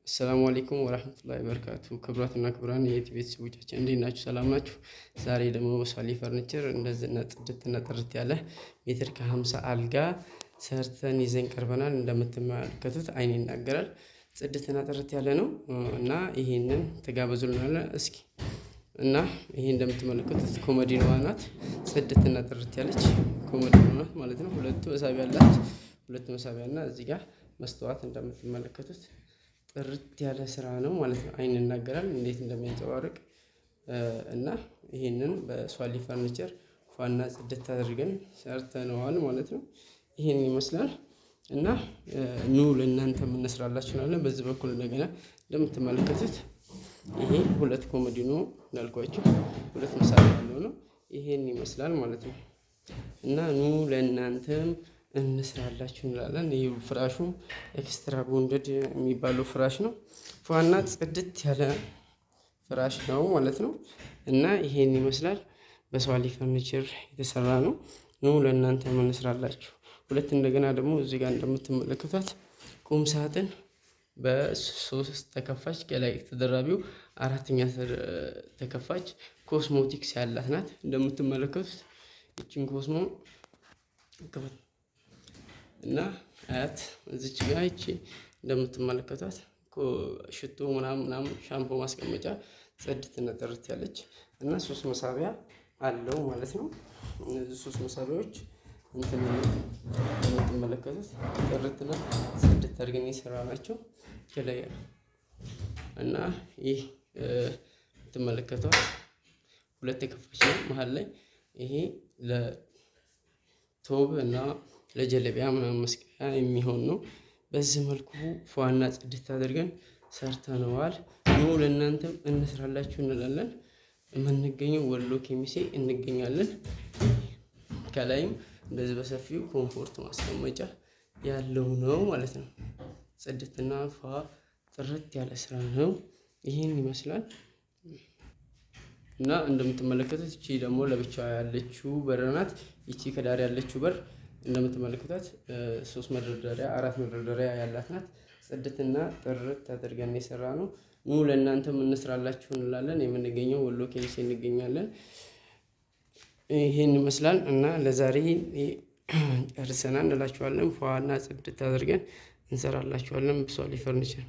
السلام عليكم ورحمة الله وبركاته። ክቡራትና ክቡራን የኢቲ ቤተሰቦቻችን እንዴት ናችሁ? ሰላም ናችሁ? ዛሬ ደግሞ በሷሊ ፈርኒቸር እንደዚህ ጽድትና ጥርት ያለ ሜትር ከ50 አልጋ ሰርተን ይዘን ቀርበናል። እንደምትመለከቱት አይን ይናገራል። ጽድትና ጥርት ያለ ነው እና ይሄንን ተጋበዙልናል። እስኪ እና ይሄ እንደምትመለከቱት ኮመዲኖዋ ናት። ጽድትና ጥርት ያለች ኮመዲኖ ናት ማለት ነው። ሁለቱ መሳቢያ አላት። ሁለት መሳቢያ እና እዚህ ጋር መስተዋት እንደምትመለከቱት ጥርት ያለ ስራ ነው ማለት ነው። አይን ይናገራል እንዴት እንደሚያንጸባርቅ። እና ይሄንን በሷሊ ፈርኒቸር ፏና ጽድት አድርገን ሰርተነዋል ማለት ነው። ይሄን ይመስላል። እና ኑ ለእናንተ የምንስራላችሁ እንላለን። በዚህ በኩል እንደገና እንደምትመለከቱት ይሄ ሁለት ኮመዲኖ እንዳልኳችሁ ሁለት መሳቢያ ያለው ነው። ይሄን ይመስላል ማለት ነው። እና ኑ ለእናንተም እንስራላችሁ እንላለን። ይህ ፍራሹ extra bonded የሚባለው ፍራሽ ነው። ፏና ጽድት ያለ ፍራሽ ነው ማለት ነው። እና ይሄን ይመስላል፣ በሷሊ ፈርኒቸር የተሰራ ነው። ኑ ለእናንተ እንስራላችሁ። ሁለት እንደገና ደግሞ እዚህ ጋር እንደምትመለከቷት ቁም ሳጥን በሶስት ተከፋች፣ ከላይ ተደራቢው አራተኛ ተከፋች ኮስሞቲክስ ያላት ናት። እንደምትመለከቱት ይችን ኮስሞ እና አያት እዚች ጋ ይቺ እንደምትመለከቷት ሽቶ ምናምን ምናምን ሻምፖ ማስቀመጫ ጽድትና ጥርት ያለች እና ሶስት መሳቢያ አለው ማለት ነው። እነዚህ ሶስት መሳቢያዎች እንትን እንደምትመለከቱት ጥርትና ጽድት አድርገን የሰራናቸው ከላይ። እና ይህ የምትመለከቷት ሁለት ተከፋች ነው መሀል ላይ። ይሄ ለቶብ እና ለጀለቢያ ምናምን መስቀያ የሚሆን ነው። በዚህ መልኩ ፏና ጽድት አድርገን ሰርተነዋል። ኑ ለእናንተም እንስራላችሁ እንላለን። የምንገኘው ወሎ ኬሚሴ እንገኛለን። ከላይም እንደዚህ በሰፊው comfort ማስቀመጫ ያለው ነው ማለት ነው። ጽድትና ፏ ጥርት ያለ ስራ ነው። ይህን ይመስላል። እና እንደምትመለከቱት ይቺ ደግሞ ለብቻ ያለችው በር ናት። ይቺ ከዳር ያለችው በር እንደምትመለከቷት ሶስት መደርደሪያ አራት መደርደሪያ ያላት ናት። ጽድትና ጥርት አድርገን የሰራ ነው። ኑ ለእናንተም እንስራላችሁ እንላለን። የምንገኘው ወሎ ኬሚሴ እንገኛለን። ይህን ይመስላል እና ለዛሬ ጨርሰናል እንላችኋለን። ፏና ጽድት አድርገን እንሰራላችኋለን። ብሷሊ ፈርኒቸር።